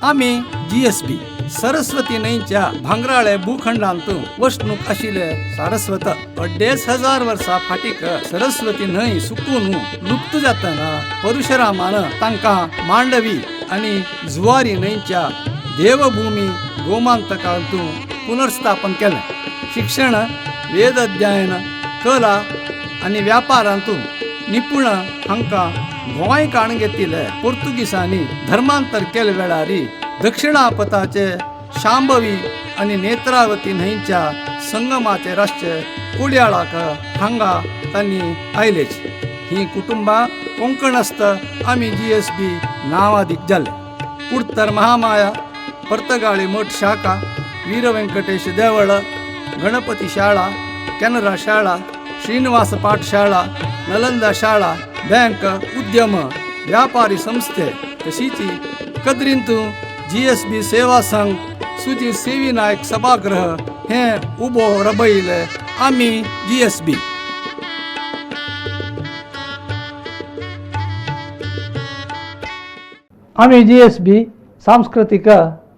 आमी जीएसबी सरस्वती न्हंयच्या भांगराळे भूखंडांत वसणूक आशिल्ले सारस्वत. 2500 वर्सां फाटीक सरस्वती न्हंय सुकून लुप्त जातना परशुरामान तांकां मांडवी आनी जुवारी न्हंयच्या देवभूमी गोमांतकांत पुनर्स्थापन केलें. शिक्षण, वेद अध्ययन, कला आनी व्यापारांत निपुण हांकां गोंय काण घेतिल्ले पोर्तुगीसांनी धर्मांतर केले वेळार दक्षिणापथाचे शांभवी आनी नेत्रावती न्हंयच्या संगमाचे राष्ट्र कोडयाळाक हांगा तांणी आयलेच. ही कुटुंबां कोंकणस्थ आमी जीएसबी नांवादीक जाले. कुडतर महामाया, पर्तगाळी मठ शाखा, वीर व्यंकटेश देवळ, गणपती शाळा, केनरा शाळा, श्रीनिवास पाठशाळा, नलंदा शाळा, बँक, उद्यम, व्यापारी संस्थे तशीच कदरींत जीएसबी सेवा संघ, सुजी सेवी नायक सभागृह हे उबो रबयले आमी जीएसबी. आमी जीएसबी सांस्कृतीक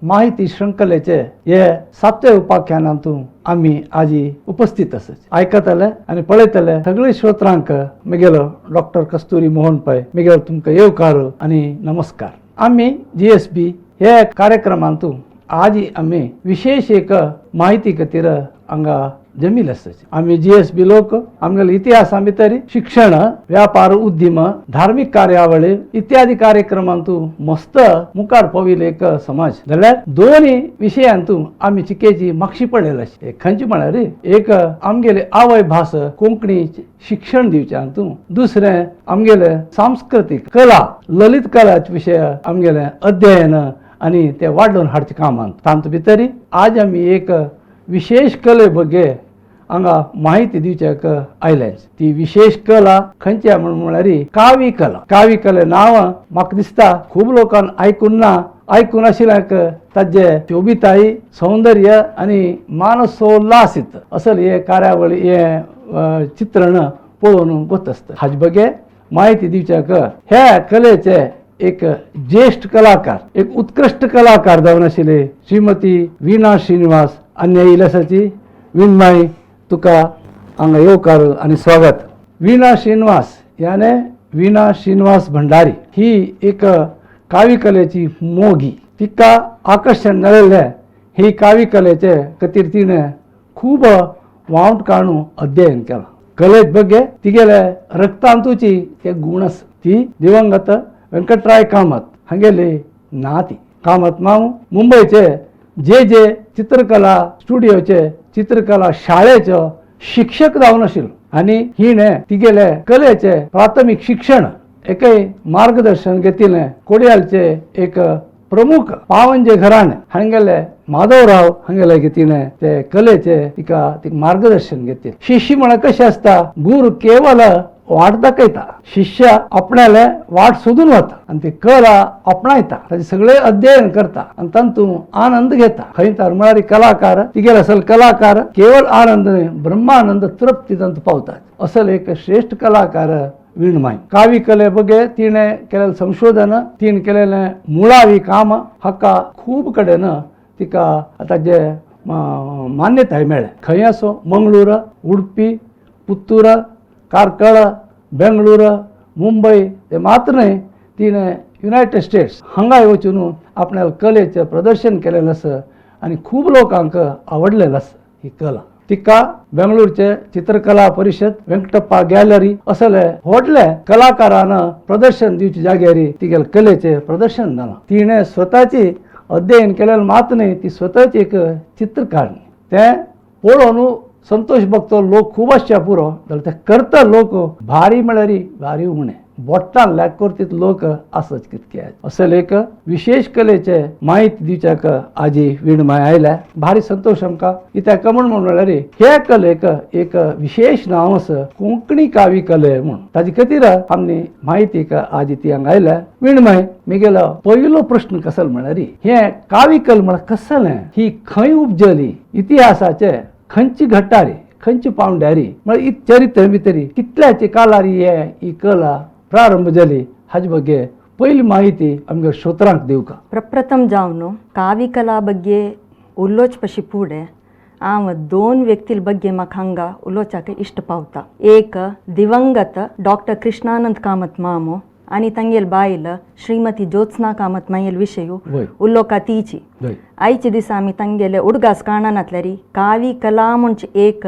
माहिती शृंखलेचे हे सातवे उपाख्यानांतू आमी आजी उपस्थित आसात. आयकतले आनी पळयतले सगळे श्रोत्रांक मिगेलो डॉक्टर कस्तुरी मोहन पै मिगेलो तुमकां येवकार आनी नमस्कार. आमी जीएसबी हे कार्यक्रमांतू आजी आमी विशेष एक माहिती खातीर हांगा जमील आसता. आमी जीएसबी लोक आमगेले इतिहासा भितर शिक्षण, व्यापार, उद्यम, धार्मीक कार्यावळी इत्यादी कार्यक्रमांतू मस्त मुखार पाविल्लो एक समाज. जाल्यार दोनूय विशयांतू आमी चिकेची मागशी पडलेली आसा. एक खंयची म्हळ्यार एक आमगेली आवय भास कोंकणी शिक्षण दिवचे हातूंत, दुसरें आमगेले सांस्कृतीक कला, ललित कलाचे विशय आमगेले अध्ययन आनी ते वाडोवन हाडचे कामांत. तातूंत भितर आज आमी एक विशेष कले बगे हांगा माहिती दिवच्याक आयले. ती विशेष कला खंयची म्हण म्हळ्यार कावी कला. कावी कले नांव म्हाका दिसता खूब लोकांक आयकून ना, आयकून आशिल्ल्याक ताजे शोभिताई, सौंदर्य आनी मानसोल्लासीत असल हे कार्यावळी हे चित्रण पळोवन गोत आसता. हाजे बगे माहिती दिवच्याक ह्या कलेचे एक ज्येष्ठ कलाकार, एक उत्कृष्ट कलाकार जावन आशिल्ले श्रीमती वीणा श्रीनिवास आनी इलासाची विणमाई तुका हांगा येवकार आनी स्वागत. वीणा श्रीनिवास याने वीणा श्रीनिवास भंडारी ही एक कावीकलेची मोगी. तिका आकर्शण मेळिल्लें ही कावीकलेचे खातीर तिणें खूब वावट काडून अध्ययन केलां. कलेत बगे तिगेले रक्तांतूची ते गूण आसा. ती दिवंगत व्यंकटराय कामत हांगेली नाती. कामत मामू मुंबयचे जे जे चित्रकला स्टुडियोचे चित्रकला शाळेचो शिक्षक जावन आशिल्लो आनी हिणें तिगेले कलेचे प्राथमीक शिक्षण एकय मार्गदर्शन घेतिल्लें कोडयालचे एक प्रमुख पावंजे घराणे हांगेले माधवराव हांगेले तिणें ते कलेचे तिका मार्गदर्शन घेतिल्लें. शिष्य म्हळ्यार कशें आसता, गुरू केवल वाट दाखयता, शिष्य आपणाले वाट सोदून वता आनी ती कला आपणायता, ताचे सगळे अध्ययन करता आनी तातूंत आनंद घेता. खंय तर म्हळ्यार कलाकार तिगेले असल कलाकार केवळ आनंद न्हय, ब्रह्मानंद तृप्ती तांतूत पावतात. असल एक श्रेष्ठ कलाकार वीणमाई. कावी कले बगे तिणें केलेलें संशोधन, तिणें केलेलें मुळावी काम हाका खूब कडेन तिका ताजे मान्यताय मेळ्ळें. खंय आसूं, मंगळूर, उडपी, पुत्तूर, कार्कळ, बेंगळूर, मुंबय ते मात्र न्हय, तिणें युनायटेड स्टेट्स हांगाय वचून आपल्या कलेचें प्रदर्शन केलेलें आसा आनी खूब लोकांक आवडलेलें आसा ही कला. तिका बेंगळूरचे चित्रकला परिषद, वेंकटप्पा गॅलरी असले व्हडले कलाकारान प्रदर्शन दिवचे जाग्यार तिगेले कलेचें प्रदर्शन जालां. तिणें स्वताची अध्ययन केलेलें मात न्हय, ती स्वताची एक चित्रकार. तें पळोवन संतोष बघतो लोक खूब आसच्या पुरो, जाल्यार ते करता लोक भारी म्हळ्यार भारी उणें, बोट्टान लेक करतीत लोक आसत कितके. असल एक विशेष कलेचे माहिती दिवच्याक आजी वीणमाय आयल्या. भारी संतोष आमकां कित्याक म्हण म्हळ्यार हे कलेक एक विशेष नांव आसा, कोंकणी कावी कले म्हूण. ताजे खातीर आमी माहितीक आजी ती हांगा आयल्या. वीणमाय, मिगेलो पयलो प्रश्न कसल म्हळ्यार हे कावी कल म्हळ्यार कसलें, ही खंय उपजली, इतिहासाचे खंयची घट्टारी, खंयची पावंड्यारी, म्हळ्यार चरित्र भितरी कितल्याचे कालारी हे ही कला प्रारंभ जाली हाजे बगे पयली माहिती आमगे श्रोत्रांक दिवका. प्रप्रथम जावन काव्यकला ಬಗ್ಗೆ उलोच पशी फुडें हांव दोन व्यक्ती ಬಗ್ಗೆ म्हाका हांगा उलोवच्याक इश्ट पावता. एक दिवंगत डॉक्टर कृष्णानंद कामत मामो आनी तांगेल बायल श्रीमती ज्योत्स्ना कामत मागेल विशय उलोवका तीची. आयचे दिसा आमी तांगेले उडगास काणनातल्यारी कावी कला म्हणजे एक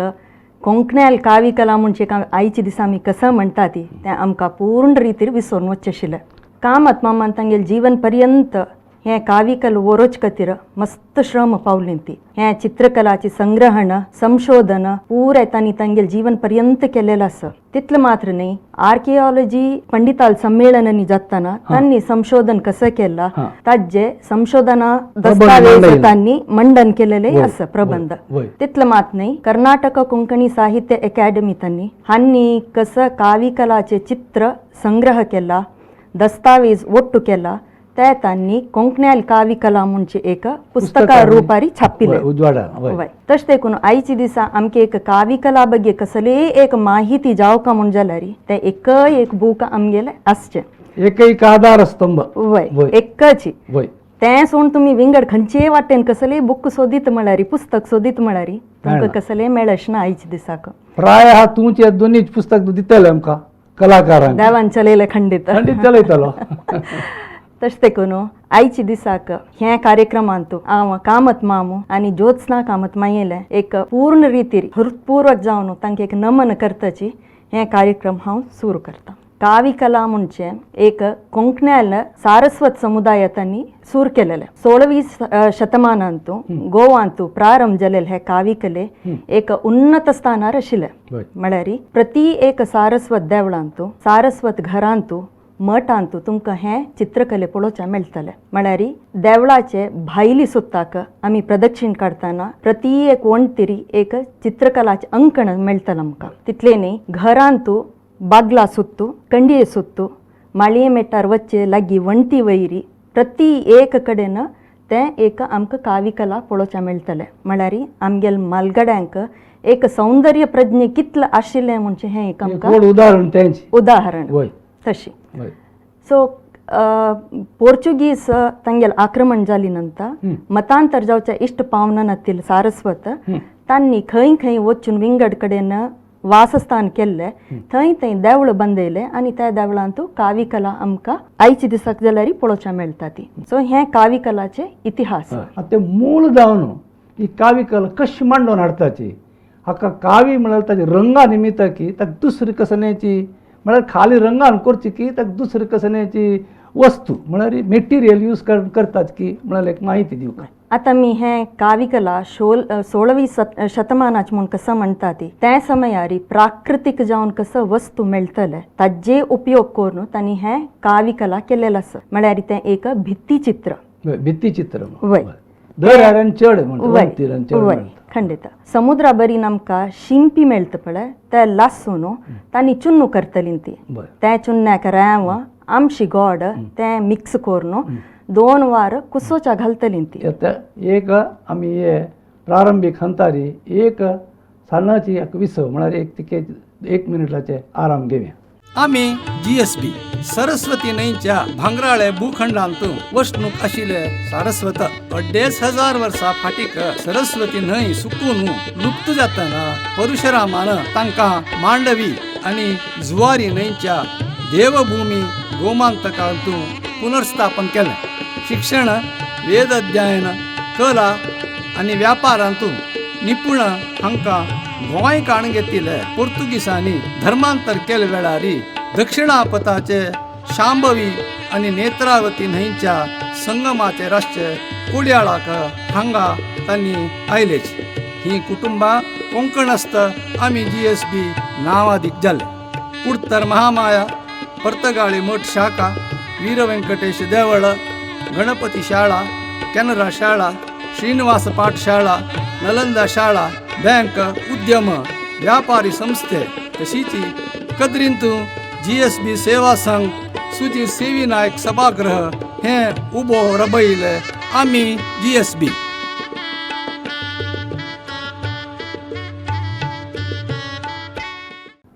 कोंकण्याल कावी कला म्हणजे एक आयचे दिसा आमी कसं म्हणटा ती तें आमकां पूर्ण रितीर विसरून वचचें आशिल्लें. कामत मामान तांगेल जीवन पर्यंत हें काविकल वरोच खातीर मस्त श्रम पावली ती. हें चित्रकलाचे संग्रहण संशोधन पुराय तांणी तांगेल जीवन पर्यंत केलेलें आसा. तितलें मात्र न्ही, आर्किओलॉजी पंडिताल संमेलनांनी जाताना तांणी संशोधन कसं केलां ताजे संशोधना दस्तावेज तांणी मंडन केलेले आसा प्रबंध. तितलें मात न्ही, कर्नाटक कोंकणी साहित्य अकॅडमी तांणी हांणी कसं काविकलाचे चित्र संग्रह केला, दस्तावेज ಒಟ್ಟು केला, ते तांणी कोंकण्याल काविकला म्हणजे एक पुस्तका रुपारी छापिले. तशें देखून आयचे दिसा आमकां एक काविकला ಬಗ್ಗೆ कसलीय एक माहिती जावका म्हूण जाल्यार तें एकय एक बूक आमगेलें आसचें, एकैक आधार स्तंभ. वय, एकच. तें सोडून तुमी विंगड खंयचेय वाटेन कसलेय बूक सोदीत म्हळ्यार, पुस्तक सोदीत म्हळ्यार तुमकां कसलेय मेळच ना आयच्या दिसाक. प्राय तुमचे दोनूय पुस्तक दितले आमकां कलाकारांक, देवान चलयलें खंडीत खंडीत चलयतलो. तशें देखून आयच्या दिसाक हे कार्यक्रमांत हांव कामत मामू आनी ज्योत्स्ना कामत मायेलें एक पूर्ण रितीर हृत्पूर्वक जावन तांकां एक नमन करताची हे कार्यक्रम हांव सुरू करता. काविकला म्हणजे एक कोंकण्याल सारस्वत समुदायातांनी सूर केलेले. 16वी शतमानांतू गोवांतू प्रारंभ जालेले हे काविकले एक उन्नत स्थानार आशिल्ले. म्हळ्यार प्रति एक सारस्वत देवळांतू, सारस्वत घरांतू, मठांतू तुमकां हें चित्रकले पळोवचें मेळटलें. म्हळ्यार देवळाचे भायली सुत्ताक आमी प्रदक्षिण काडटना प्रति एक वणटीर एक चित्रकलाचें अंकण मेळटलें आमकां. तितलें न्ही, घरांतू बागला सुत्तू, कंडिये सुत्तू, माळये मेटार वच्चे लागीं वणटी वयरी प्रति एक कडेन तें एक आमकां काविकला पळोवचें मेळटलें. म्हळ्यार आमगेल मालगड्यांक एक सौंदर्य प्रज्ञे कितलें आशिल्लें म्हणजे हें एक आमकां उदाहरण, तेंच उदाहरण तशी. सो पोर्चुगीज तांगेल आक्रमण जाली नंतर मतांतर जावच्या इश्ट पावना नातील सारस्वत तांणी खंय खंय वचून विंगड कडेन वासस्थान केल्ले, थंय थंय देवळ बांदयले आनी त्या देवळांतू काविकला आमकां आयच्या दिसाक जाल्यार पळोवच्या मेळटा ती. सो हें काविकलाचे इतिहास. ते मूळ जावन ही काविकला कशी मांडून हाडटाची, हाका कावी म्हळ्यार ताजे रंगा निमित्त की ताका दुसरी कसण्याची म्हळ्यार खाली रंगान करची की ताका दुसरी कसण्याची वस्तू म्हळ्यार मेटिरियल यूज करतात की म्हळ्यार एक माहिती दिवका. आतां मी हें काविकला 16वी शतमानाच म्हूण कसं म्हणटा ती, त्या समयारी प्राकृतीक जावन कसं वस्तू मेळटले ताजे उपयोग करून तांणी हें काविकला केलेलें आसा. म्हळ्यार तें एक भित्तीचित्र. भित्तीचित्र वय, दर्यान चड वय खंडित. समुद्रा बरीन आमकां शिंपी मेळटा पळय, ते लासून तांणी चुन्नू करतली ती, त्या चुन्न्याक रेंव आमशी गोड तें मिक्स करून 2 वार कुसोच्या घालतली ती. एक आमी हे प्रारंभीक हंतारी एक सान्नाची एक विसव म्हळ्यार एक तिके 1 मिनिटाचे आराम घेवया. आमी GSB Saraswati न्हंयच्या भांगराळे भूखंडांत वसणूक आशिल्ले सारस्वत 2500 वर्सां फाटीक सरस्वती न्हंय सुकून लुप्त जातना परशुरामान तांकां मांडवी आनी जुवारी न्हंयच्या देवभूमी गोमांतकांत पुनर्स्थापन केलें. शिक्षण, वेद अध्ययन, कला आनी व्यापारांत निपुण हांकां गोंय काण घेतिल्ले पोर्तुगीसांनी धर्मांतर केले वेळार दक्षिणापथाचे शांभवी आनी नेत्रावती न्हंयच्या संगमाचे राष्ट्र कोडयाळाक हांगा तांणी आयलेच. ही कुटुंबां कोंकणस्थ आमी GSB नांवादीक जाले. कुडतर महामाया, पर्तगाळी मठ शाखा, वीर वेंकटेश देवळ, गणपती शाळा, केनरा शाळा, श्रीनिवास पाठशाळा, नलंदा शाळा, बँक, उद्यम, व्यापारी संस्थे तशीच कदरींतू GSB सेवा संघ, सुजी सेवी नायक सभागृह हे उबो रबयले आमी GSB.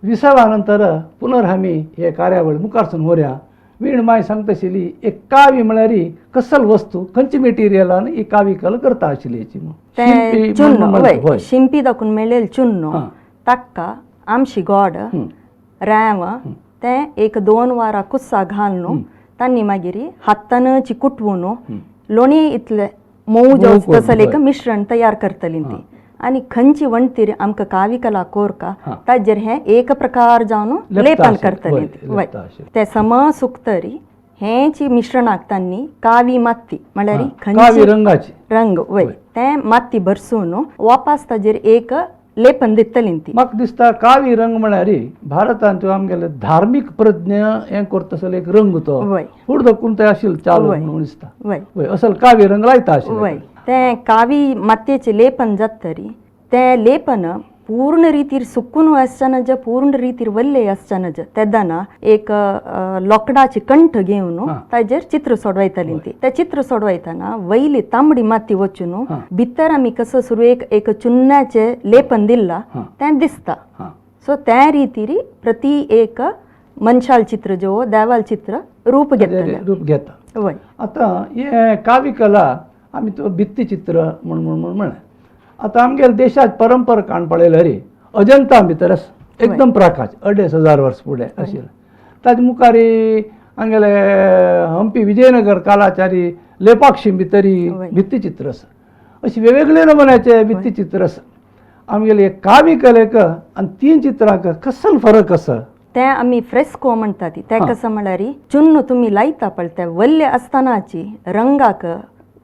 विसवा नंतर पुनर्आमी हे कार्यावळ मुखारसून व्हरया. वीण माय सांगता आशिल्ली एक कावी म्हळ्यार कसल वस्तू खंयच्या मटेरियलान ही कावी कला करता आशिल्ली हेची म्हूण. ते शिंपी चुन्नो म्हूण वय हय. शिंपी दाखून मेळेल चुन्नो हां. ताक्का आमशी गोड रेंव तें एक दोन वारां कुस्सा घालून तांणी मागीर हातान चिकुटवून लोणी इतले मोव मोव जावचो करून, तसलें एक हय. मिश्रण तयार करतली ती आनी खंयची वणटीर आमकां कावी कला कोरका हां. ताजेर हें एक प्रकार जावन लेपता लेपन आशिल्लें, करतली हय, ती वय लेपता आशिल्लें. तें सम सुकतरी हेंची मिश्रणाक तांणी कावी माती म्हळ्यार हां, कावी खंयची रंगाची रंग वय तें माती भरसून वापास ताजेर एक लेपन दितली ती. म्हाका दिसता कावी रंग म्हळ्यार भारतांत आमगेले धार्मीक प्रज्ञ हें करता आसलो एक रंग तो वय. फुडें दखून ते आशिल्लो चालू वय. म्हणून दिसता. वय. वय, असल कावी रंग लायता आशिल्ले. वय, तें कावी मातयेचें लेपन जातरी तें लेपन पूर्ण रितीर सुकून आसचे नज, पूर्ण रितीर वल्ले आसचे नज, तेदना एक लोकडाची कंठ घेवन हां. ताजेर चित्र सोडवायताली ती. तें चित्र सोडवायतना वयली तांबडी माती वचून हां. भितर आमी कसो सुरवेक एक चुन्नाचें लेपन दिल्लां हां. तें दिसता. हां. सो त्या रितीर प्रति एक मनशाल चित्र जो देवाल चित्र रूप ताजेर घेतलें. रूप घेता. वय. आतां हें कावी कला आमी तो भित्ती चित्र म्हूण म्हूण म्हूण म्हळें. आतां आमगेले देशात परंपरा काण पळयल्यार अजंता भितर आसा एकदम प्राकाच 2500 वर्स फुडें आशिल्लें. ताजे मुखार आमगेले हंपी विजयनगर कालाचारी लेपाक्षी भितरी वय. भित्तीचित्र आसा. अशें वेगवेगळे नमुन्याचे भित्तीचित्र आसा. आमगेले कावी कलेक आनी तीन चित्रांक कसल फरक आसा? तें आमी फ्रेस्को म्हणटा ती. तें हां. कसं म्हळ्यार चुन्न तुमी लायता पळय तें वल्ले आसतनाची रंगाक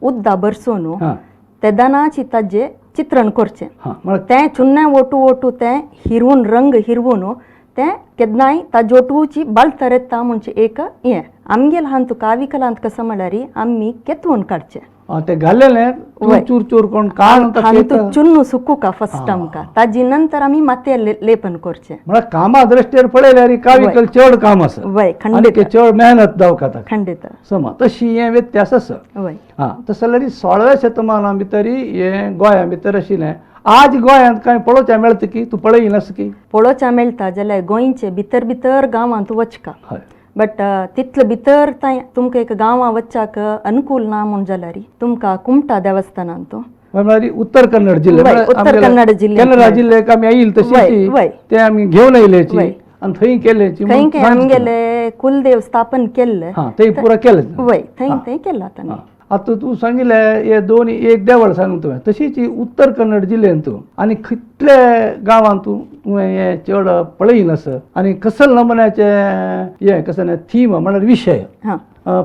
उद्दा भरसून हां. तेदनाची ताजें चित्रण करचें. हां, म्हळ्यार तें चुन्ना ओटू ओटू तें हिरवून रंग हिरवून तें केन्नाय ताजोटूची बालतर येता म्हणजे एक हें आमगेल हांतू कावी कलांत कसं म्हळ्यार आमी केतवून काडचें. आं, तें घाल्लेलें वय. चूर चूर चूर कोण काण हांतू चुन्नू सुकूका फर्स्ट आमकां, ताजी नंतर आमी मातये लेपन करचें. म्हळ्यार कामा दृश्टीर पळयल्यार कावी वय. कल चड काम आसा. वय. आनी खंडीत. ते चड मेहनत जावका ताका. खंडीत. समा तशी हें व्यत्यास आसा. वय. आं, तशें जाल्यार 16व्या शतमाना भितर हें गोंया भितर आशिल्लें. आज गोंयांत कांय पळोवच्या मेळटा की तूं पळयना आसा की? पळोवच्या मेळटा जाल्यार गोंयचे भितर भितर गांवांत वचका. हय. बट तितले भितर थंय तुमकां एक गांवां वच्चाक अनुकूल ना म्हूण जाल्यार तुमकां कुमटा देवस्थानांत म्हळ्यार उत्तर कन्नड जिल्ले, वय, म्हळ्यार उत्तर आमगेले कन्नड जिल्ले. कन्नडा जिल्ल्याक आमी आयिल्ली वय, तशीच वय. ते आमी घेवन आयिल्ल्याची वय. आनी थंय केल्ल्याची. खंय खंय आमगेले कुलदेव स्थापन केल्ले. हां, थंय पुरो केलें. वय, थंय हां. थंय केला तांणी. आतां तूं सांगिल्लें हे दोन एक देवळ सांग तुवें, तशीच ही उत्तर कन्नड जिल्ल्यांत तूं आनी कितले गांवांत तूं तुवें हें चड पळयन आसा आनी कसल नमुन्याचें हें कसलें थीम म्हळ्यार विशय हां.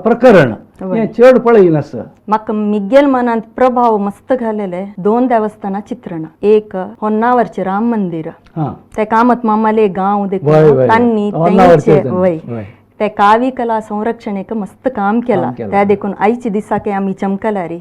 प्रकरण वय. हें चड पळयन आसा. म्हाका मिगेल मनांत प्रभाव मस्त घालेले दोन देवस्थानां चित्रणां. एक होन्नावरचें राम मंदिर, हां. ते कामत मामाले गांव वय, देखून वय, वय. तांणी होन्नावरचें तेंचे वय वय. ते कावी कला संरक्षण एक मस्त काम केलां. काम केलां. त्या देखून आयचे दिसाक आमी चमकल्यारी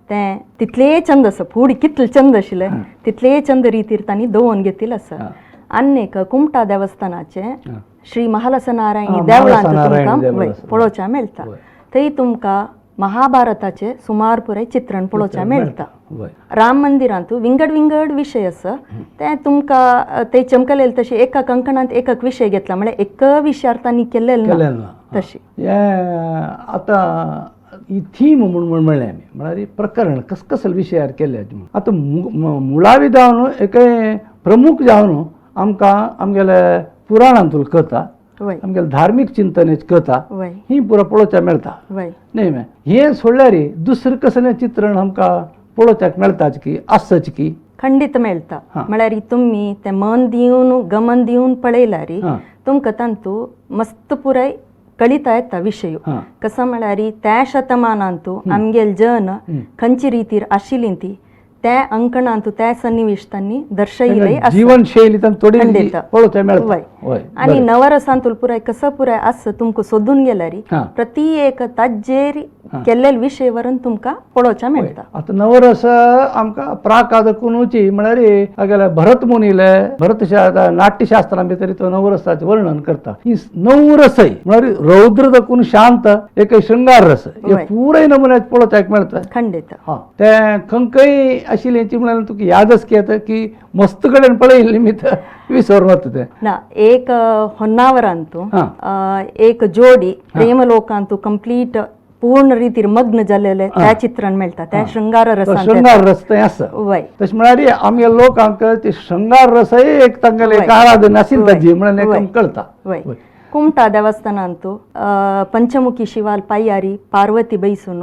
तें तितलेय चंद आसा, फुडें कितले चंद आशिल्ले तितलेय चंद रितीर तांणी दवरून घेतिल्लें आसा. हां. आनी एक कुमटा देवस्थानाचें हां. श्री महालसनारायणी हां, देवळांत महालसनारायणी तुमकां देवळ वय आसा. पळोवच्या मेळटा. वय. थंय तुमकां महाभारताचें सुमार पुराय चित्रण पळोवच्या मेळटा. वय. राम मंदिरांत विंगड विंगड विशय आसा, ते तुमकां ते चमकलेले तशें एका कंकणांत एक विशय घेतला म्हळ्यार एक विशयार तांणी केल्लें ना. केलें ना. तशें. हें आतां ही थीम म्हूण म्हूण म्हणलें आमी, म्हळ्यार प्रकरण कस कसल विशयार केल्लें म्हूण. आतां मुळावी जावन एक प्रमुख जावन आमकां आमगेले पुराणांतूल कथा, वय. आमगेले धार्मीक चिंतनेची कथा वय. ही पुरो पळोवच्या मेळटा. वय. न्ही मे हें सोडल्यार दुसरें कसलें चित्रण आमकां पळोवच्याक मेळटाच की आसच की? खंडीत मेळटा. हां. म्हळ्यार तुमी तें मन दिवन गमन दिवन पळयल्यार हां. तुमकां तांतू मस्त पुराय कळिता येता विशय. हां. कसं म्हळ्यार त्या शतमानांतू आमगेल जन खंयची रितीर आशिल्ली ती त्या अंकणांतू त्या सन्निवेश तांणी दर्शयिल्लें आसा. जीवनशैली तांकां थोडी खंडीत. पळोवच्या मेळटा. वय. वय. आनी बरें. नवरसांतूल पुराय कसं पुराय आसा तुमकां सोदून गेल्यार हां. प्रति एक ताजेर हां. केल्ले विशय वरून तुमकां पळोवच्या मेळटा. आतां नवरस आमकां प्राकाद कुनुची म्हळ्यार आगेले भरत मुनीले भरत नाट्यशास्त्रां भितर तो नवरसाचें वर्णन करता. ही नवरसय म्हळ्यार रौद्र दकून शांत एक शृंगार रस हे वय. पुराय नमुन्यात पळोवच्याक मेळटा. खंडीत. हां, तें खंयकय आशिल्लें म्हळ्यार तुका यादच येता की मस्त कडेन पळयल्ली निमित्त विसर वता तें. ना, एक होन्नावरांतू एक जोडी प्रेमलोकांतू कंप्लीट पूर्ण रीतीर मग्न जालेले त्या चित्रण मेळटा, त्या शृंगार रसांत. शृंगार रस थंय आसा. तशें म्हळ्यार आमगे लोकांक ते शृंगार रसय एक तांगेले एक आराधना आशिल्ली ताजी म्हणून एक कळटा. कुमटा देवस्थानांतू पंचमुखी शिवाल पायारी पार्वती बैसून,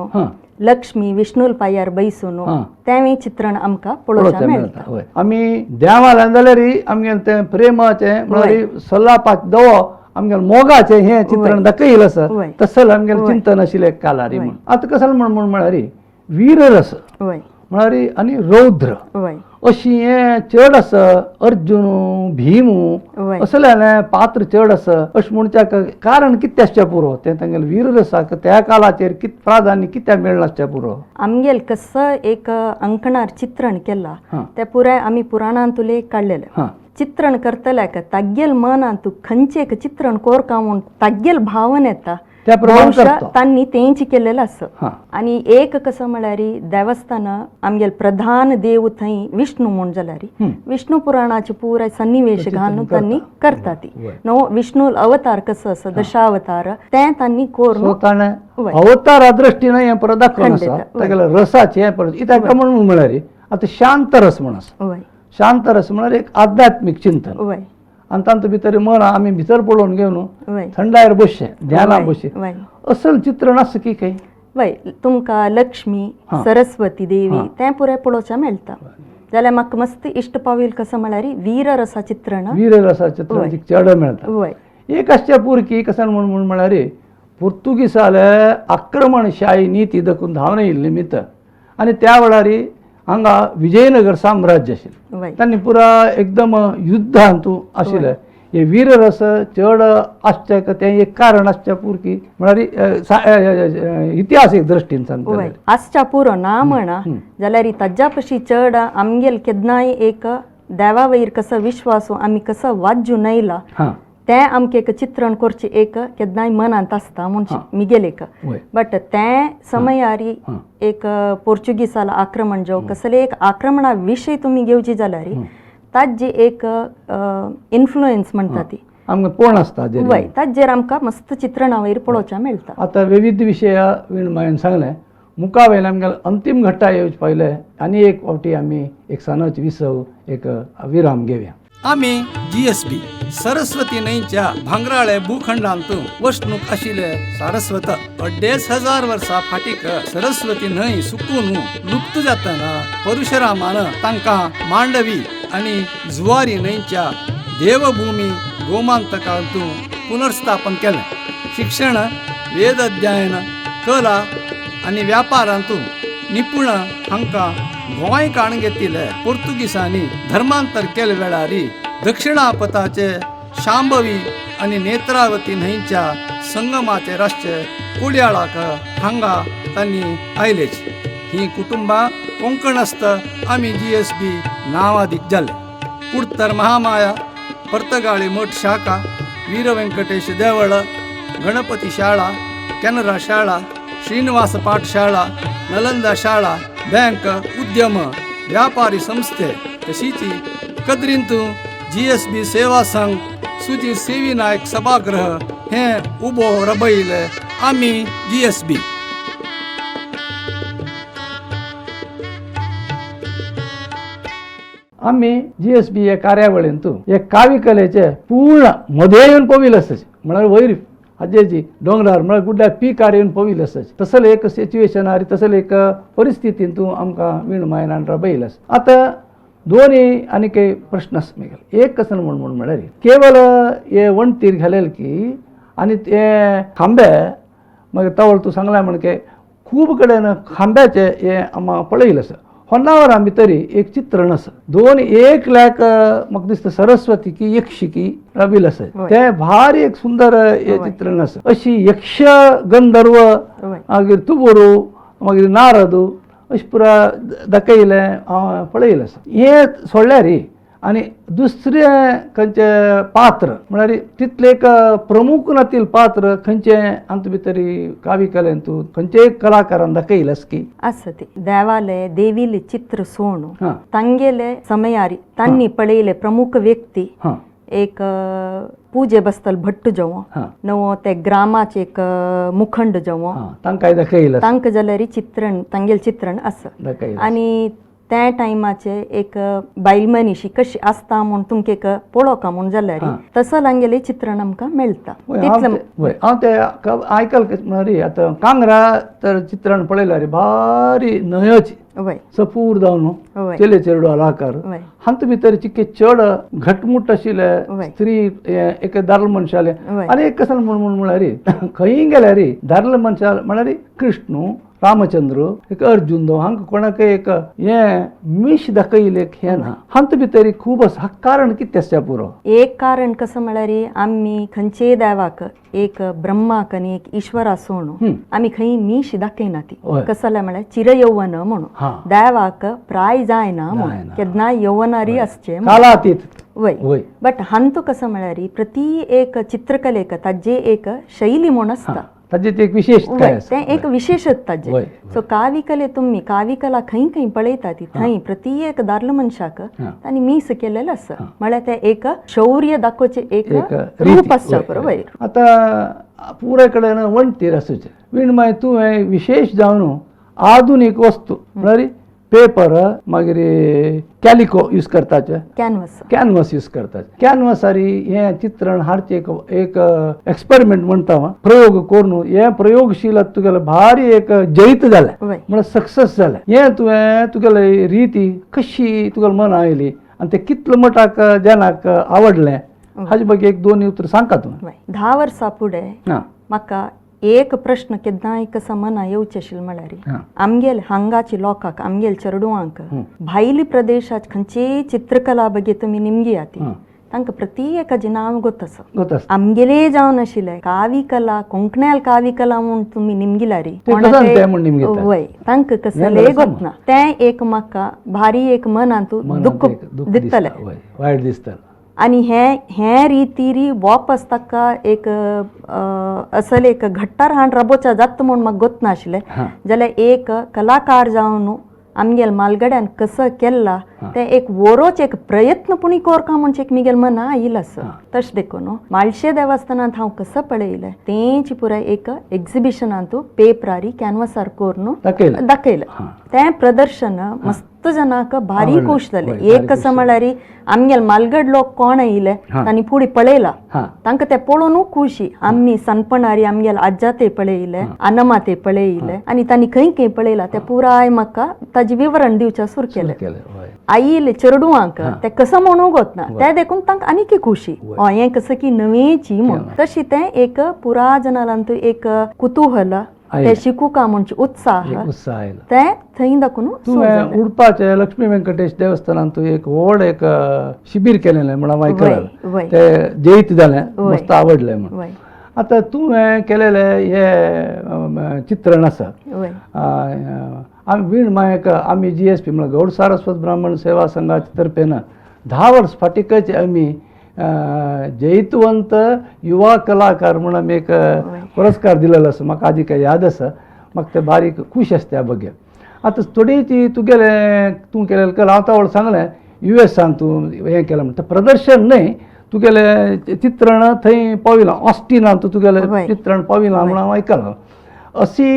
लक्ष्मी विष्णूल पायार बैसून तेंवूय चित्रण आमकां पळोवपाक मेळटा. आमी देवाल्यान जाल्यार आमगेलें तें प्रेमाचें म्हळ्यार सल्लापाच दवो आमगेलें मोगाचें हें चित्रण दाखयलें आसा, तसलें आमगेलें चिंतन आशिल्लें कालारी म्हूण. आतां कसलें म्हूण म्हळ्यार वीररस म्हळ्यार आनी रौद्र अशी हें चड आसा. अर्जुन भीम असलें पात्र चड आसा. अशें म्हणच्याक कारण कितें आसचें पुरो, तें तांगेलें वीररसाक त्या काळाचेर कितें प्राधान्य कित्याक मेळनासचें पुरो. आमगेल कसं एक अंकणार चित्रण केलां तें पुराय आमी पुराणांतुले काडलेलें. चित्रण करतल्याक तागेल मनांत खंयचें एक चित्रण कोरका म्हूण तागेल भावन येता, तांणी तेंच केलेलें आसा. आनी एक कसं म्हळ्यार देवस्थान आमगेल प्रधान देव थंय विष्णू म्हूण जाल्यार विष्णू पुराणाचे पुराय सन्निवेश घालून तांणी करता ती न्हू. विष्णू अवतार कसो आसा, दशावतार, तें तांणी कोरून अवतारा दृश्टीन हें परत दाखोवन आसा तागेल्या रसाचें हें परत कित्याक म्हणून म्हळ्यार आतां शांत रस म्हूण आसा. शांत रस म्हळ्यार एक आध्यात्मीक चिंतन आनी तातूंत भितर मन आमी भितर पळोवन घेवन थंडायर बसचें, ध्यानाक बसचें, असल चित्रण आसा की खंय. वय, तुमकां लक्ष्मी सरस्वती देवी तें पुराय पळोवचें मेळटा. जाल्यार म्हाका मस्त इश्ट पावील कसं म्हळ्यार वीररसा चित्रण, वीररसा चित्रण चड मेळटा. एक आसचें पुरकी कसं म्हूण म्हळ्यार पुर्तुगीसाले आक्रमणशाही नीती दखून धांवन येयल्ली निमित्त आनी त्या वेळार हांगा विजयनगर साम्राज्य आशिल्लें, तांणी पुरा एकदम युद्धांतू आशिल्लें. हे वीररस चड आसचें तें एक कारण आसचें पुरकी म्हळ्यार इतिहासीक दृश्टीन सांगता. आसच्या पुरो ना म्हणा जाल्यार ताज्या पशी चड आमगेल केन्नाय एक देवा वयर कसो विश्वास आमी कसो वाज्जून येयला तें आमकां एक चित्रण करचें एक केन्नाय मनांत आसता म्हूण मिगेल एक. बट तें समयारी एक पोर्चुगीसाला आक्रमण जावं कसलें एक आक्रमणा विशय तुमी घेवची जाल्यार ताजी एक इन्फ्लुएन्स म्हणटा ती आमकां कोण आसता वय, ताजेर आमकां मस्त चित्रणां वयर पळोवचें मेळटा. आतां विविध विशया विणमायन सांगलें, मुखा वयल्यान आमगेले अंतीम घट्टा येवचे पयलें आनी एक फावटी आमी एक सणाच विसव एक विराम घेवया. आमी GSB Saraswati न्हंयच्या भांगराळे भूखंडांत वसणूक आशिल्ले सारस्वत 2500 वर्सां फाटीक सरस्वती न्हंय सुकून लुप्त जातना परशुरामान तांकां मांडवी आनी जुवारी न्हंयच्या देवभूमी गोमांतकांत पुनर्स्थापन केलें. शिक्षण, वेद अध्ययन, कला आनी व्यापारांत निपुण हांकां गोंय काण घेतिल्ले पोर्तुगीसांनी धर्मांतर केले वेळार दक्षिणापथाचे शांभवी आनी नेत्रावती न्हंयच्या संगमाचे राष्ट्र कोडयाळाक हांगा तांणी आयलेच. ही कुटुंबां कोंकणस्थ आमी GSB नांवादीक जाले. कुडतर महामाया, पर्तगाळी मठ शाखा, वीर वेंकटेश देवळ, गणपती शाळा, केनरा शाळा, श्रीनिवास पाठशाळा, नलंदा शाळा, बँक, उद्यम, व्यापारी संस्थे तशीच कद्रींतू GSB सेवा संघ, सुजी सेवी नायक सभागृह हे उबो रबयले आमी GSB. आमी GSB हे कार्यावळींतू हे काव्यकलेचे पूर्ण मदें येवन पविल आसचे म्हळ्यार वयर हाजेची दोंगरार म्हळ्यार गुड्ड्यार पिकार येवन पविल आसचे तसलें एक सिच्युएशन आनी तसलें एक परिस्थितीन तूं आमकां विणमायनान राबयल आसा. आतां दोनी आनी काही प्रश्न आसा मागीर एक कसो म्हूण म्हळ्यार केवल हे वणटीर घालेल की आनी ते खांबे मागीर तवळ तूं सांगला म्हण की खूब कडेन खांब्याचे हे आमकां पळयलें आसा. होन्नावरा भितर एक चित्रण आसा, 2 लाख म्हाका दिसता सरस्वती की यक्षी की रबील आसा, तें भारी एक सुंदर हे चित्रण आसा. अशी यक्ष गंधर्व मागीर तुबोरू मागीर नारद अशें पुरा दाखयलें हांव पळयलें आसा. हें सोडल्यार आनी दुसरें खंयचें पात्र म्हळ्यार तितलें एक प्रमुख नातील पात्र खंयचें आमचे भितर कावी कलेन तूं खंयचेय कलाकारान दाखयलें की आसा ती देवाले देवीले चित्र सोणू हां तांगेले समयारी तांणी पळयले प्रमुख व्यक्ती हां एक पूजे बसतल भट्ट जवो हां नवो ते ग्रामाचे एक मुखंड जवो हां तांकां दाखयलें तांकां जाल्यार चित्रण तांगेलें चित्रण आसा दाखयलें आनी त्या टायमाचे एक बायल मनीशी कशी आसता म्हूण तुमकां एक पळोवका म्हूण जाल्यार हां. तसो तांगेलें चित्रण आमकां मेळटा वय, हांव तितलें ते- वय हांव ते आयकल म्हळ्यार आतां कांगरा तर चित्रण पळयल्यार भारी न्हंयोची वय सपूर जावन वय चेले चेडू आलाकार वय हातूंत भितर चिके चड घटमूट आशिल्ले वय. स्त्री हें एक दादलो मनशाले वय. आनी एक कसो म्हण म्हळ्यार खंयी गेल्यार दादलो मनशा म्हळ्यार कृष्णू रामचंद्र एक अर्जुन हांकां कोणाकय एक हें मीश दाखयलें एक हें ना हातूंत भितर खूब आसा कारण कितें आसता पुरो एक कारण कसं म्हळ्यार आमी खंयचेय देवाक एक ब्रह्माक आनी एक ईश्वरा सोणू हम्म. आमी खंय मीश दाखयना ती हय. कसलें म्हळ्यार चिरयौवन म्हणून हां. देवाक प्राय जायना म्हणून जायना. केन्नाय यौवनारी आसचें म्हणून. कालातीत वय वय बट हांतू कसं म्हळ्यार प्रति एक चित्रकलेक ताजे एक शैली म्हूण आसता ताजी ती एक विशेषताय वय, आसा तें एक विशेषत ताजें वय, सो काविकले तुमी काविकला खंय खंय पळयता ती थंय प्रति एक दादलो मनशाक हां. तांणी मीस केलेलें आसा म्हळ्यार तें एक शौर्य दाखोवचें एक एक रूप आसता वय, बरोबर वय. आतां पुराय कडेन वण्टीर आसूचें वीण मागीर तुवें विशेश जावन आधुनीक वस्तू म्हळ्यार पेपर मागीर कॅलिको यूज करताचे कॅनवस कॅनवस यूज करतात कॅनवसारी हें चित्रण हाडचें एक एक एक्सपेरिमेंट म्हणटा हांव प्रयोग करून हें प्रयोगशील तुगेलें भारी एक जैत जालें वय म्हळ्यार सक्सेस जालें हें तुवें तुगेले रिती कशी तुगेले मना आयली आनी तें कितले मठाक जनाक आवडलें हाजे ಬಗ್ಗೆ एक दोन उतर सांगता तुवें वय 10 वर्सां फुडें हां म्हाका एक प्रश्न केन्नाय कसो मना येवचें आशिल्लें म्हळ्यार हां आमगेल हांगाची लोकांक आमगेल चेडवांक हं. भायली प्रदेशात खंयचीय चित्रकला बगे तुमी निमगिया ती हां तांकां प्रति एकाचें नांव गोत आसा गोत आसता आमगेले जावन आशिल्ले काविकला कोंकण्याल काविकला म्हूण तुमी निमगिलारी ते कसं ते म्हूण निमगितात? वय तांकां कसलें हें गोत ना तें एक म्हाका भारी एक मनांत मनांत दुख्ख एक दुख्ख दितलें दिसता, वय वायट दिसता आनी हे हे रितीरी वापस ताका एक असले एक घट्टार हाण राबोवच्या जाता म्हूण म्हाका गोत नाशिल्लें हां जाल्यार एक कलाकार जावन आमगेल मालगड्यान कसो केल्ला हां. तें एक वरोच एक प्रयत्न पुणी कोरका म्हणजे एक मिगेल मना आयिल्लो आसा हां. तशें देखून माळशे देवस्थानांत हांव कसो पळयलें तेंच पुराय एक एग्जिबिशनांतू पेपरारी कॅनवसार करून दाखयलें दाखयलें हां तें प्रदर्शन मस्त जनाक भारी आवडलें. खूश जालें वय, भारी एक खूश कसं म्हळ्यार आमगेल मालगड लोक कोण आयिल्ले हां. तांणी फुडें पळयला हां तांकां ते पळोवनू खुशी आमी सनपणारी आमगेल आज्जा ते पळयले अनमा ते पळयले आनी तांणी खंय खंय पळयला ते पुराय म्हाका ताजें विवरण दिवचें सुरू केलें केलें वय आयिल्ले चेडवांक ते कसं म्हणू गोत ना ते देखून तांकां आनीक खुशी वय. हय हें कसं की नवेची म्हूण तशी तें एक पुरा जनालांतू एक कुतूहल ते आयलें. शिकूका म्हणचे उत्साह एक उत्साह आयलो ते थंय दाखोवन सुरू तुवें जालें. उडपाचें लक्ष्मी व्यंकटेश देवस्थानान तूं एक व्हड एक शिबीर केलेलें म्हण हांव आयकलां वय, वय. ते जैत जालें वय. मस्त आवडलें म्हण वय आतां तुवें केलेलें हें चित्रण आसा वय आमी वीण मायक आमी GSP म्हळ्यार गौड सारस्वत ब्राह्मण सेवा संघाचे तर्फेन 10 वर्स फाटीकच आमी जैतवंत युवा कलाकार म्हूण आमी एक पुरस्कार दिलेलो आसा म्हाका आदी काय याद आसा म्हाका ते बारीक खूश आसा त्या बगे आतां थोडी ती तुगेलें तूं केलेलें कला हांव तावळ सांगलें युएसान तूं हें केलें म्हण तें प्रदर्शन न्हय तुगेलें चित्रण थंय पाविलां ऑस्टिनान तूं तुगेलें वय. चित्रण पाविलां म्हूण हांव आयकलां अशी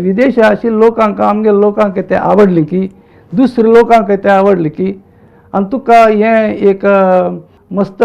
विदेशा आशिल्ल्या लोकांक आमगेल्या लोकांक तें आवडलें की दुसऱ्या लोकांक तें आवडलें की आनी तुका हें एक मस्त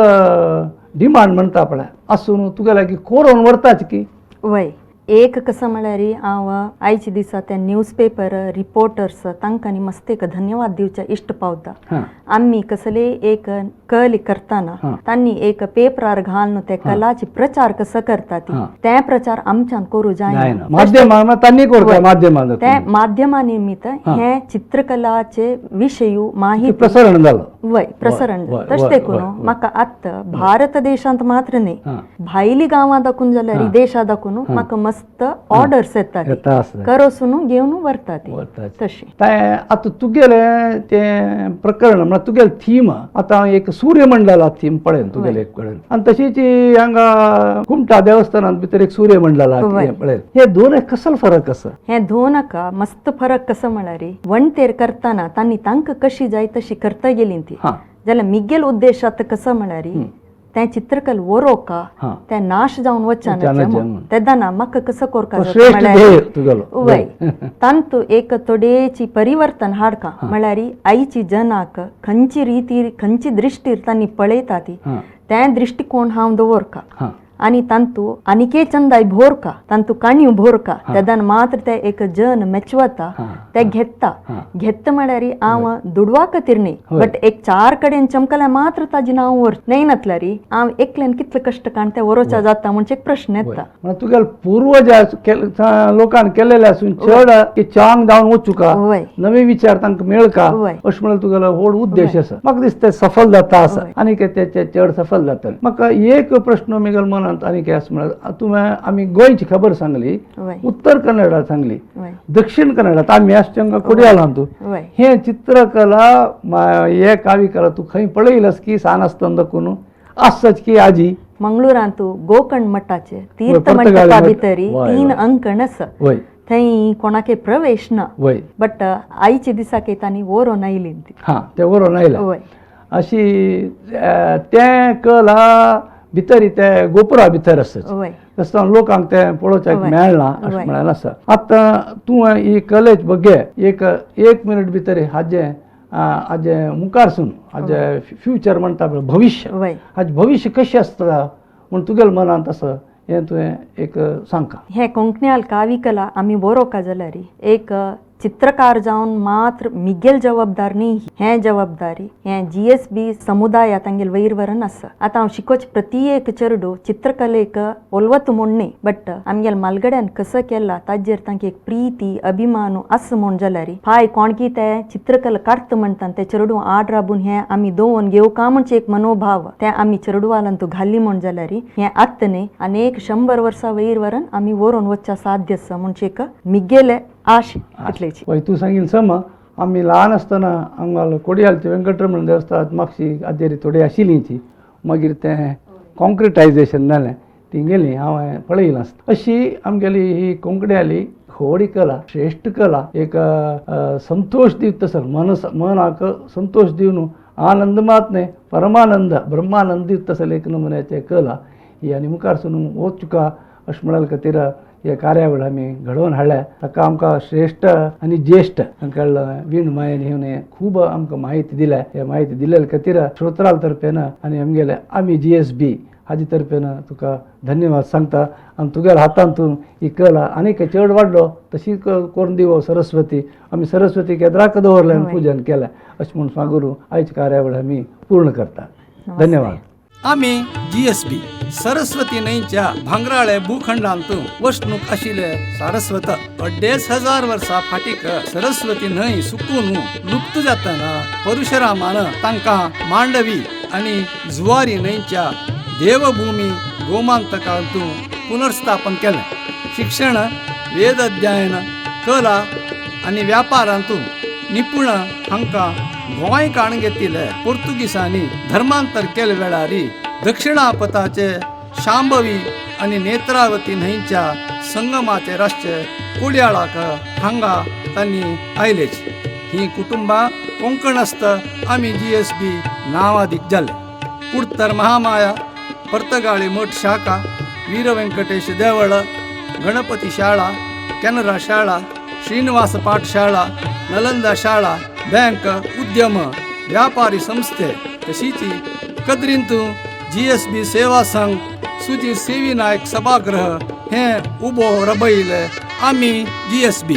डिमांड म्हणटा पळय आसून तुगे लागीं कोरोन व्हरताच की वय एक कसं म्हळ्यार हांव आयच्या दिसा ते न्यूज पेपर रिपोर्टर्स तांकां मस्त एक धन्यवाद दिवचे इश्ट पावता हां आमी कसले एक कल करताना हां. तांणी एक पेपरार घालून ते कलाचे प्रचार कसो करता ती हां. ते प्रचार आमच्यान करूं जायना जायना माध्यमां तांणी करता माध्यमां ते माध्यमा निमित्त हां. हे चित्रकलाचे विशय माहिती प्रसारण जालो वय प्रसरण तशें देखून म्हाका आतां भारत देशांत मात्र न्ही, भायली गांवां दाखून जाल्यार देशा दाखून म्हाका मस्त ऑर्डर्स येतात, करोसून घेवन व्हरतात तशें. आतां तुगेलें तें प्रकरण म्हळ्यार तुगेलें थीम आतां एक सूर्यमंडला थीम पळयन तुगेलें एक कडेन, आनी तशीच हांगा कुमटा देवस्थानांत भितर एक सूर्यमंडला पळयन, हे दोन एक कसलो फरक आसा? हे दोन हाका मस्त फरक कसो म्हळ्यार वणतेर करतना तांणी तांकां कशी जाय तशी करता गेली ती, जाल्यार मिगेल उद्देश आतां कसो म्हळ्यार तें चित्रकला वरोवका तें नाश जावन वचना तेन्ना म्हाका कसो कोरका वय तांतू एक थोडेची परिवर्तन हाडका म्हळ्यार आयची जनाक खंयची रिती खंयची दृश्टीर तांणी पळयता ती तें दृश्टिकोण हांव दवरका आनी तांतू आनिके चंदाय भोरका, तांतू काणयो भोरका, तेन्ना मात्र ते एक जन मेचवता ते घेता घेता म्हळ्यार हांव दुडवा खातीर न्ही, बट एक चार कडेन चमकल्यार मात्र ताजी नांव वर न्हय नातल्यार हांव एकल्यान कितले कश्ट काण ते वरोवच्या जाता म्हणजे एक प्रश्न येता. तुगेले पूर्वज लोकान केलेले आसून चड की चांग जावन वचूका, नवे विचार तांकां मेळका अशें म्हळ्यार तुगेलो व्हड उद्देश आसा. म्हाका दिसता सफल जाता आसा आनी ते चड सफल जातले. म्हाका एक प्रश्न मिगेल मनांत आनी कितें आसा म्हळ्यार तुवें आमी गोंयची खबर सांगली, उत्तर कन्नडा सांगली, दक्षिण कन्नडा आमी आसचे हांगा कोडियालांत, हे चित्रकला हे काव्यकला तूं खंय पळयलस की सान आसतना दाखून आसच की आजी? मंगळुरांत गोकर्ण मठाचे तीर्थ मंडपा भितर 3 अंकण आसा, थंय कोणाके प्रवेश ना, बट आयच्या दिसाक तांणी वरोवन आयली. हा ते वरोवन आयले अशी तें कला भितर ते गोपुरा भितर आसत तसो लोकांक तें पळोवच्याक मेळना अशें म्हळ्यार आसा. आतां तूं ही कलेच बगे एक एक मिनट भितर हाजें हाजें मुखारसून हाजें फ्युचर म्हणटा पळय भविश्य, हाजें भविश्य कशें आसता म्हूण तुगेल्या मनांत आसा हें तुवें एक सांगका. हें कोंकण्याल काव्यकला आमी बरोवका जाल्यार एक चित्रकार जावन मात्र मिगेल जबाबदार न्ही, हें जबाबदारी हें GSB समुदाया तांगेल वैरवरन आसा. आतां हांव शिकोच प्रति एक चेडू चित्रकलेक ओलवत म्हूण न्ही, बट आमगेल मालगड्यान कसो केला ताजेर तांकां एक प्रिती अभिमान आसा म्हूण जाल्यार फाय कोणकी ते चित्रकला काडटा म्हणटा ते चेडू आड राबून हें आमी दवरून घेवका म्हणजे एक मनोभाव ते आमी चेडवालान तूं घाली म्हूण जाल्यार हें आत्त न्ही आनी 100 वर्सां वैरवरन आमी व्हरोन वचच्या साध्य आसा म्हणजे एक मिगेले आश इतलेची. वय तूं सांगील सम आमी ल्हान आसतना हांगा कोडियालचे वेंकटरमण देवस्थान मागशी आजेरी थोडी आशिल्लीची, मागीर तें कॉन्क्रिटायजेशन जालें ती गेली हांवें पळयलां आसता. अशी आमगेली ही कोंकण्याली व्हड कला, श्रेश्ठ कला, एक संतोश दिता तसो मनाक संतोश दिवन आनंद मात न्हय परमानंद ब्रह्मानंद दिता तसो एक नमुन्याचे कला ही आनी मुखारसून वचुका अशें म्हळ्यार खातीर हे कार्यावळ आमी घडोवन हाडल्या. ताका आमकां श्रेश्ठ आनी ज्येश्ठ हांकां वीण मायन घेवन खूब आमकां माहिती दिल्या. हे माहिती दिल्ले खातीर श्रोत्राल तर्फेन आनी आमगेले आमी GSB हाजे तर्फेन तुका धन्यवाद सांगता. आनी तुगेल्या हातान तूं ही कला आनीक चड वाडलो तशी करून दिवो सरस्वती. आमी सरस्वती केद्राक दवरलें आनी पुजन केलें अशें म्हूण सांगून आयची कार्यावळ आमी पूर्ण करता. धन्यवाद. आमी GSB Saraswati न्हंयच्या भांगराळे भूखंडांत वसणूक आशिल्ले सारस्वत 2500 वर्सां फाटीक सरस्वती न्हंय सुकून लुप्त जातना परशुरामान तांकां मांडवी आनी जुवारी न्हंयच्या देवभूमी गोमांतकांत पुनर्स्थापन केलें. शिक्षण, वेद अध्ययन, कला आनी व्यापारांत निपुण हांकां गोंय काण घेतिल्ले पोर्तुगीसांनी धर्मांतर केले वेळार दक्षिणापथाचे शांभवी आनी नेत्रावती न्हंयच्या संगमाचे राष्ट्र कोडयाळाक हांगा तांणी आयलेच. ही कुटुंबां कोंकणस्थ आमी GSB नांवादीक जाले. कुडतर महामाया, पर्तगाळी मठ शाखा, वीर वेंकटेश देवळ, गणपती शाळा, केनरा शाळा, श्रीनिवास पाठशाळा, नलंदा शाळा, बँक, उद्यम, व्यापारी संस्थे तशीच कद्रींतू GSB सेवा संघ, सुजी सेवी नायक सभागृह हे उबो रबयले आमी GSB.